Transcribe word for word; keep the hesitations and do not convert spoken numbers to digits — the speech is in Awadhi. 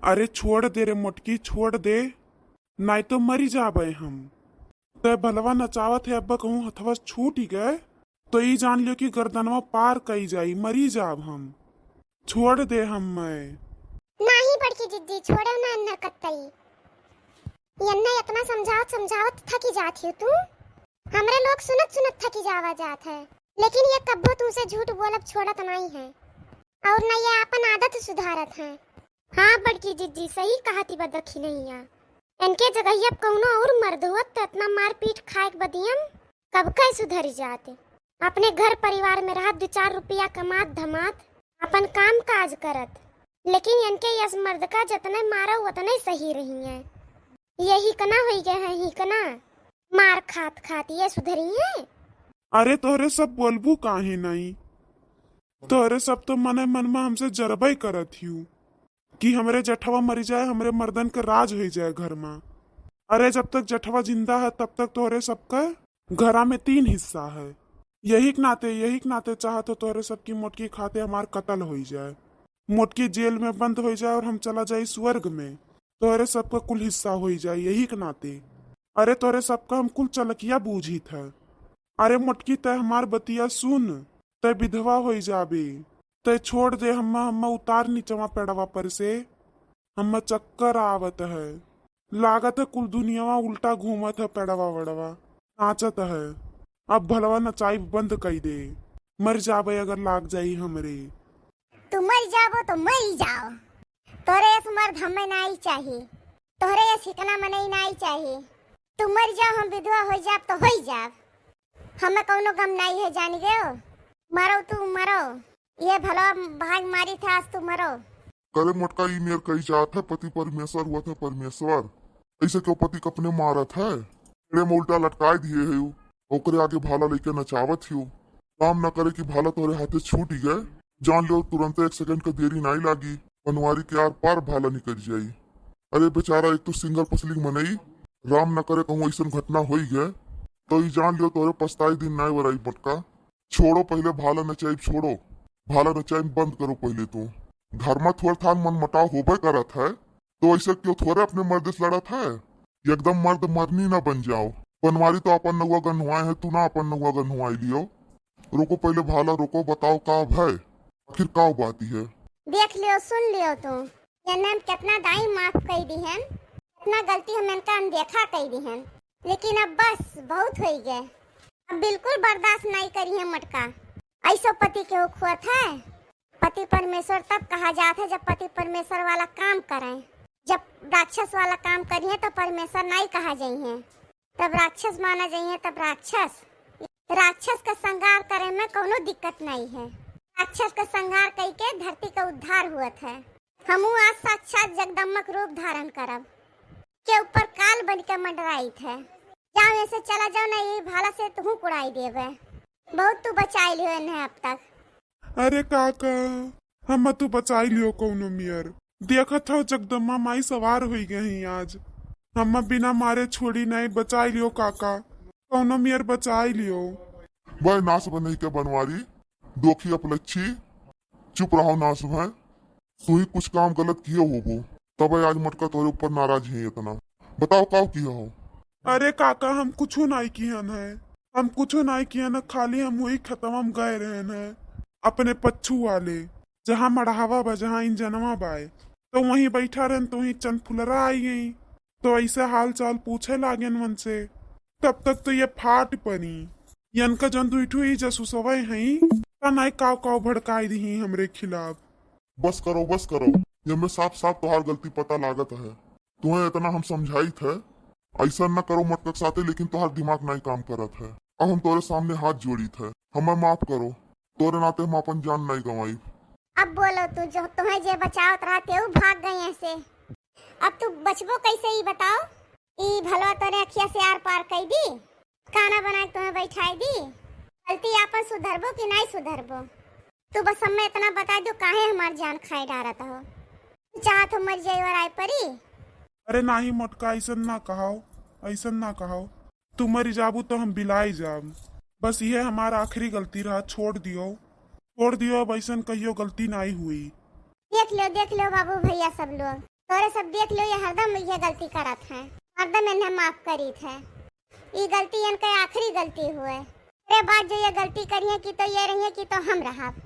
अरे छोड़ दे रे मोटकी, छोड़ दे, नाहीं तो मरी जाबे हम। तै भलवा नचावत है, अब्बा कहूँ हथवा छूट ही गए, तो ई जान लियो कि गर्दनवा पार कई जाई, मरी जाब हम। छोड़ दे हम मैं। नाहीं बड़की जिज्जी, छोड़े ना अन्ना कत्तई। यन्ना इतना समझावत समझावत थकी जात ही तू। हमरे लोग सुनत सुनत थकी जावा जात है, लेकिन ये कब्बो तुमसे झूठ बोलब छोड़त नाहीं है, और न ये आपन आदत सुधारत है। हाँ बड़की जिज्जी, सही कहती बा दखिनैया। इनके जगह अब कौनो और मर्द होत त इतना मारपीट खाए के बदियम कब के सुधर जाते। अपने घर परिवार में रहत, दो चार रुपया कमात धमात, अपन काम काज करत, लेकिन इनके यस मर्द का जतने मारो उतने सही रही है। ये हिकना होई गए हैं, हिकना, मार खात खात ये सुधरी है। अरे तोहरे सब बोलबू काहे नहीं? तोहरे सब तो मने मन में हमसे जरबे करत हियू कि हमरे जठवा मरी जाए, हमरे मर्दन के राज होई जाए घर में। अरे जब तक जठवा जिंदा है तब तक तोहरे सबका घरा में तीन हिस्सा है। यही के नाते, यही के नाते चाहत हो तोहरे सबकी मोटकी खाते हमार कत्ल होई जाए, मोटकी जेल में बंद होई जाए और हम चला जाई स्वर्ग में, तोहरे सबका कुल हिस्सा होई जाए यही के नाते। अरे तोहरे सबका हम कुल चलकिया बूझित है। अरे मोटकी, तै हमार बतिया सुन, तै विधवा होई जाबे, तै छोड़ दे हम्मा, हम्मा उतार नीचवा पेड़वा पर से, हम्मा चक्कर आवत है, लागत है कुल दुनियावा उल्टा घूमत है, पेड़वा वेड़वा नाचत है। अब भलवा नचाई बंद कई दे, मर जाबे अगर लाग जाई हमरे। तू मर जाबो तो मरी जाओ, तोरे यस मर्द हमें नाई चाही, तोरे यस हिकना मनई नाई चाही। तू मर जाओ, हम विधवा हो जाब तो हो जाब, हमें कौनो गम नाई है, जान गयो। मरो तू मरो, ये भलवा भाग मारी था, आज तू मरो। करे मोटका, ई मेर कही जात है, पति परमेश्वर हुआ था परमेश्वर, ऐसे क्यों पति कपने मारत है? पेड़े में उल्टा लटकाए दिए है, ओकरे आगे भाला लेके नचावत हियो। काम न करे कि भाला तोहरे हाथे छूट ही गए, जान लो तुरंत एक सेकंड का देरी नाई लागी, बनवारी के आर पार भाला निकल जाई। अरे बेचारा, एक तो सिंगल पसलिंग मनई, राम न करे कहूँ ऐसन घटना होई गए, तो ई जान लियो तोहरे पछताई दिन नाई वराई मोटका। छोड़ो पहले भाला नचाई, छोड़ो भाला नचाई बंद करो पहले तू। घर में थोड़ थान मन मटाव होबे करत है, तो ऐसे क्यों थोड़े अपने मर्द से लड़त है? एकदम मर्द मरनी ना बन जाओ। बनवारी तो अपन नौवा गन्हवाए है, तू ना अपन नौवा गन्हवाई लियो। रोको पहले भाला रोको, बताओ का भय, आखिर का बात है? देख लियो, सुन लियो तू, एन्ने हम कितना दाई माफ कई दिहन, कितना गलती हम इनका अनदेखा कई दिहन, लेकिन अब बस बहुत होई गए, अब बिल्कुल बर्दाश्त नहीं करी है मोटका। ऐसो पति के हुक होत है? पति परमेश्वर तब कहा जात है जब पति परमेश्वर वाला काम करें, जब राक्षस वाला काम करिए तो परमेश्वर नहीं कहा जाइए, तब राक्षस माना जाइए, तब राक्षस। राक्षस का श्रृंगार करे में कौनो दिक्कत नहीं है, राक्षस का श्रृंगार कई के धरती का उद्धार हुअत है। हमू आज साक्षात जगदम्बा के रूप धारण करब, के ऊपर काल बन के मंडराइत है। जाओ ऐसे चला जाओ ना, यही भाला से तुहू कुड़ाई देवे। बहुत तू बचाई लियो इन्हें अब तक। अरे काका, हम तू बचाई लियो कौनो मियर। देखत हो जगदम्बा माई सवार होई गई आज। हम बिना मारे छोड़ी नहीं, बचाई लियो काका, कौनो मियर बचाई लियो। वह नाश बने के बनवारी, दोखी अपलच्छी, चुप रहो नाश भय। तू ही कुछ काम गलत किए होबो, तबे आज मोटका तोरे ऊपर नाराज है इतना। बताओ का किया हो? अरे काका, हम कुछो नाई किहन है, हम कुछो नाई किहन है, खाली हम वही खेतवा में गए रहन है, अपने पच्छू वाले, जहाँ मड़हावा बा, जहाँ इंजनवा बाय, तो वहीं बैठा रहन, तो वहीं चंद फुलरा आई गई, तो ऐसे हाल चाल पूछे लागेन मन से। तब तक तो ये फाट पनी, यनका जन दुई ठो ई जसुसवे हई, पता नाई काव काव भड़काई दिही हमरे खिलाफ। बस करो, बस करो, ये में साफ साफ तोहार गलती पता लागत है। तुम्हें इतना हम समझाइत है, ऐसा न करो मोटका के साथे, लेकिन तोहार दिमाग नहीं काम करत है। अब हम तोरे सामने हाथ जोड़ित है, हमें माफ करो, तोरे नाते हम अपन जान नहीं गंवाई। अब बोलो तू, जो तुम्हें जे बचावत रहा, तेऊ भाग गए ऐसे। अब तू बचबो कैसे, ई बताओ? ई भलवा तोरे अखिया से आर पार कई दी, खाना बना के तुम्हें बैठाई दी। गलती आपन सुधरबो कि नहीं सुधरबो? तू बस हमें इतना बता दो, काहे हमार जान खाए डारत हो? तू चाहत हो मर जाए और आए परी? अरे नाही मोटका, ऐसन ना कहाओ, ऐसन ना कहाओ। तू मरी जाबू तो हम बिलाई जाब। बस यह हमार आखिरी गलती रहा, छोड़ दियो, छोड़ दियो, अब ऐसन कहियो गलती नाई हुई। देख लो, देख लो बाबू भैया सब लोग, तोरे सब देख लो, ये हरदम ये गलती करत हैं, हरदम इन्हें माफ करीत है। ई गलती इनके आखिरी गलती हुए। अरे बाद जो ये गलती करिए कि तो ये रहिए कि तो हम रहब।